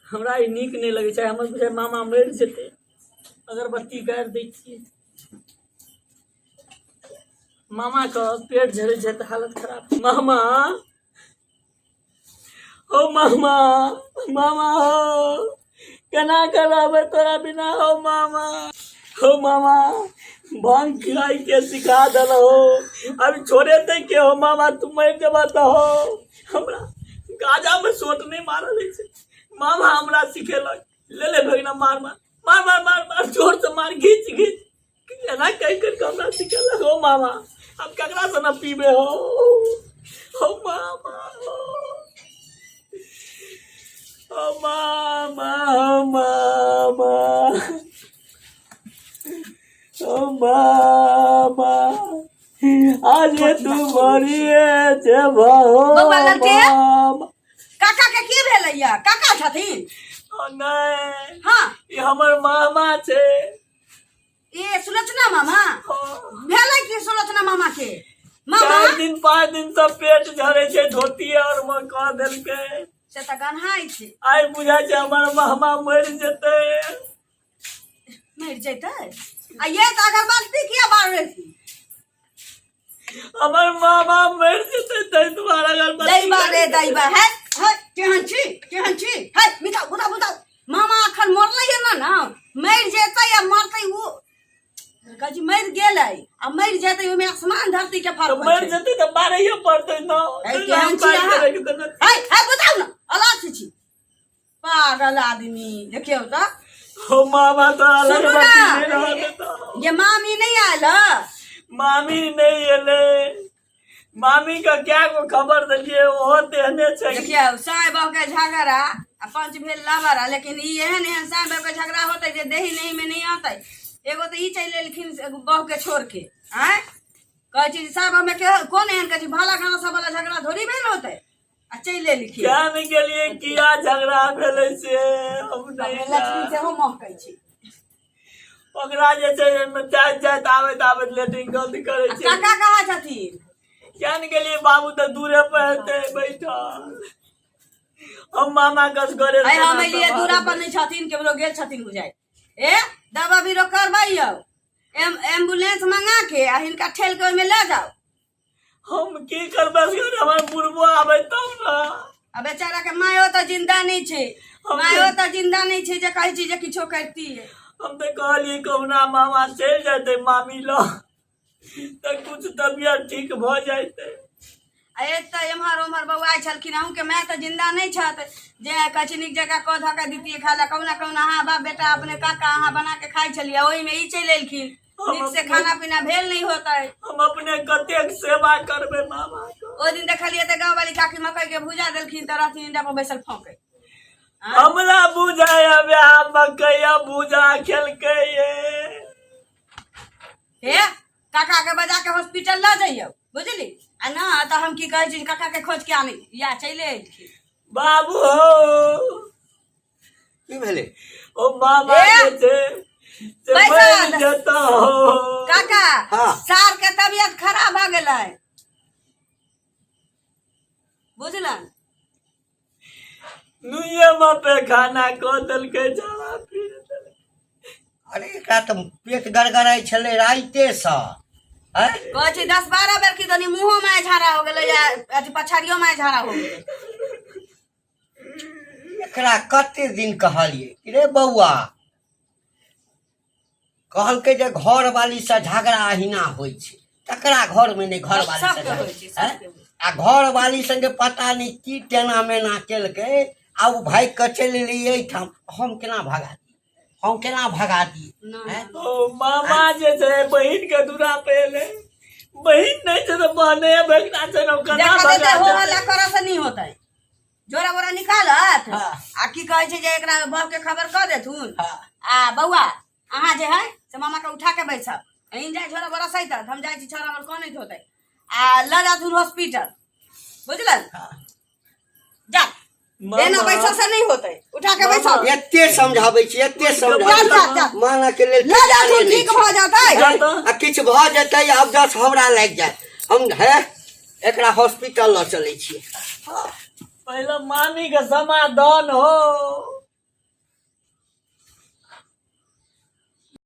हमरा ई नीक नहि लगै छै। हमर बुझाइ मामा मरि जेतै। अगरबत्ती गाड़ि दै छियै। मामाके पेट झड़ै छै तऽ हालत खराब। मामा हो, मामा, मामा हो, केना के रहबै तोरा बिना? हो मामा, हो मामा, भांग खाइ के सिखा देलहो, अभी छोड़े दे के। हो मामा, तू मरि जेबह तऽ हो। हमरा गाजामे चोट नहि मारल होइ छै। मामा हमरा सिखेलक, ले ले भगना, मार मार मार मार मार मार, जोर से मार, घीच घीच, एना कहि कहि कऽ हमरा सिखेलक। हो मामा, हम ककरा से न पीबे? हो, हो मामा, हो, हो मामा, हो मामा, हो मामा, आज तू मरिए जेबा हो। बौआ लड़के? मामा। काका के की भेलै या? काका छथिन? ओ नहि। हाँ। ई हमर मामा छै। ए सुलोचना मामा? हाँ। भेलै की सुलोचना मामा के, मामा? 4 दिन 5 दिन से पेट झरे छै, धोती और मे कह देलकै। से तऽ गन्हाइ छै। आइ बुझाइ छै हमर मामा मरि जेतै। मरि जेतै? आ ये तऽ अगरबत्ती किया बारबै छी? हमर मामा मरि जेतै, ताहि दुआरे अगरबत्ती। दैबा रे दैबा, है है, केहन छी, केहन छी? है मिटाउ, बुझाउ, बुझाउ। मामा अखन मरलै है ना ना मरि जेतै आ मरतै ओ कहै छी मरि गेलै आ मरि जेतै, ओहिमे आसमान धरती के तऽ फर्क होइ मरि छै। जेतै तऽ मारैये पड़तै न। है, केहन छी अहाँ? है है, बुझाउ न, अलग छी, पागल आदमी। देखियौ तऽ। हो मामा, तोरा सुनू अगरबत्ती ना। नहि रहऽ देतौ। ये मामी नहीं आयल ह? मामी नहि एलै। मामी के क्या गो खबर देलियै, ओहो तेहने छै। देखियौ, साय बहू के झगड़ा आ पंच भेल लबड़ा, लेकिन ई एहन एहन साय बहू के झगड़ा होतै जे देही नहीं में नहीं आतै। एगो तऽ ई चलि एलखिन एगो बहू के छोड़ के। आँय, कहै छी जे साय बहू में के कोन एहन कहै छी, भाला गाना सब वाला झगड़ा थोड़ी भेल होतै आ चलि एलखिन। क्या नहि गेलियै, किया झगड़ा भेलै से हम नहि लक्ष्मी जान। सेहो महकै छै। ओकरा जे छै ओहिमे जाइत जाइत आबैत आबैत लेट्रिन गलती करै आ छै। काका कहाँ छथिन? किया ने गेलियै? बाबू तऽ दूरे पर हेतै बैठल। हम मामा कस करे। आइ हम एलियै, दूरा पर नहि छथिन, केकरो गेल छथिन बुझाइ। ए दवा बीरो करबैयौ, एम्बुलेंस मंगा के आ हिनका ठेल के ओहिमे लऽ जाउ। हम की करबै? हमर बुढ़बो आबै तब ने। आ बेचारा के मायो तऽ जिंदा नहि छै। मायो तऽ जिंदा नहि छै जे कहै छी जे किछो करतियै। हम तऽ कहलियै कहुना मामा चलि जेतै मामी लग तऽ कुछ तबियत ठीक भऽ जैतै। आ एक तऽ एम्हर ओम्हर बौआइ छलखिन। अहूँके माय तऽ जिंदा नहि छथि जे कहै छी नीक जकाँ कऽ धऽ कऽ दितियै खाय लए। कहुना कहुना अहाँ बाप बेटा अपने काका अहाँ बना के खाइ छलियै, ओहिमे ई चलि एलखिन। नीक से खाना पीना भेल नहि होतै। हम अपने कतेक सेवा करबै मामा के? ओहि दिन देखलियै तऽ गाँव वाली काकी मकई के भुजा देलखिन तऽ रहथिन इंडा पर बैसल फौंकै। हमरा बुझाय मकैया भूजा खेलकै ये। हे काका के बजा के हॉस्पिटल लऽ जइयौ, बुझली? आ ना तऽ हम की कहै छी, काका के खोज के आनी या चलि एलखिन। बाबू हो। की भेलै? ओ मामा ए! जे छै से बैसा मरि जेतौ। काका। हाँ। सार के तबियत खराब भऽ गेलै, बुझलन? नुइये मे पैखाना कऽ देलकै, झाड़ा फिर देलकै। अरे, एकरा तऽ पेट गड़गड़ाइ छलै राइतेसँ, आँय? कहै छै 10-12 बेर की दनी मुँहो मे झाड़ा हो गेलै या अथी पछाड़ियो मे झाड़ा हो गेलै। एकरा कते दिन कहलियै कि रे बौआ, कहलकै जे घरवालीसँ झगड़ा अहिना होइ छै। तकरा घरमे नहि, घरवाली सबके झगड़ा। होइ छै, आँय? सबके होइ छै। आ घरवाली संगे पता नहि की टेना मेना केलकै आ ओ भागि कऽ चलि एलै एहिठाम। हम केना भगा दी? हम केना भगा दी? नहि। आँय? ओ मामा जे छै बहिन के दूरा पे एलै, बहिन नहि छै तऽ बहने भगना छै ने, केना देखा भगा देतै, हो देतै? हल्ला करऽ से नहि होतै, जोरा बोरा निकालत। हाँ। आ की कहै छै जे एकरा बाप के खबर कऽ देथुन। हाँ। आ बौआ, अहाँ जे है से मामा के उठा के बैसब, अहीं जाय झोरा बोरा सहित, हम जाइ छी, छौड़ा हमर कनैत होतै, आ लऽ जाथुन हॉस्पिटल, बुझलन? हाँ। जा। मामा। एना बैसऽ से नहि होतै, उठा के बैसब। एते समझाबै छी, एते समझाबै जा, जा, जा। छी, मानऽ के लेल लऽ तैयारे जाथुन, नहि ठीक छै। भऽ जेतै। जा तऽ। आ किछु भऽ जेतै, आब जस हमरा लागि जायत। हम हे एकरा हॉस्पिटल लऽ चलै छियै। पहिले मामी के समाधान हो।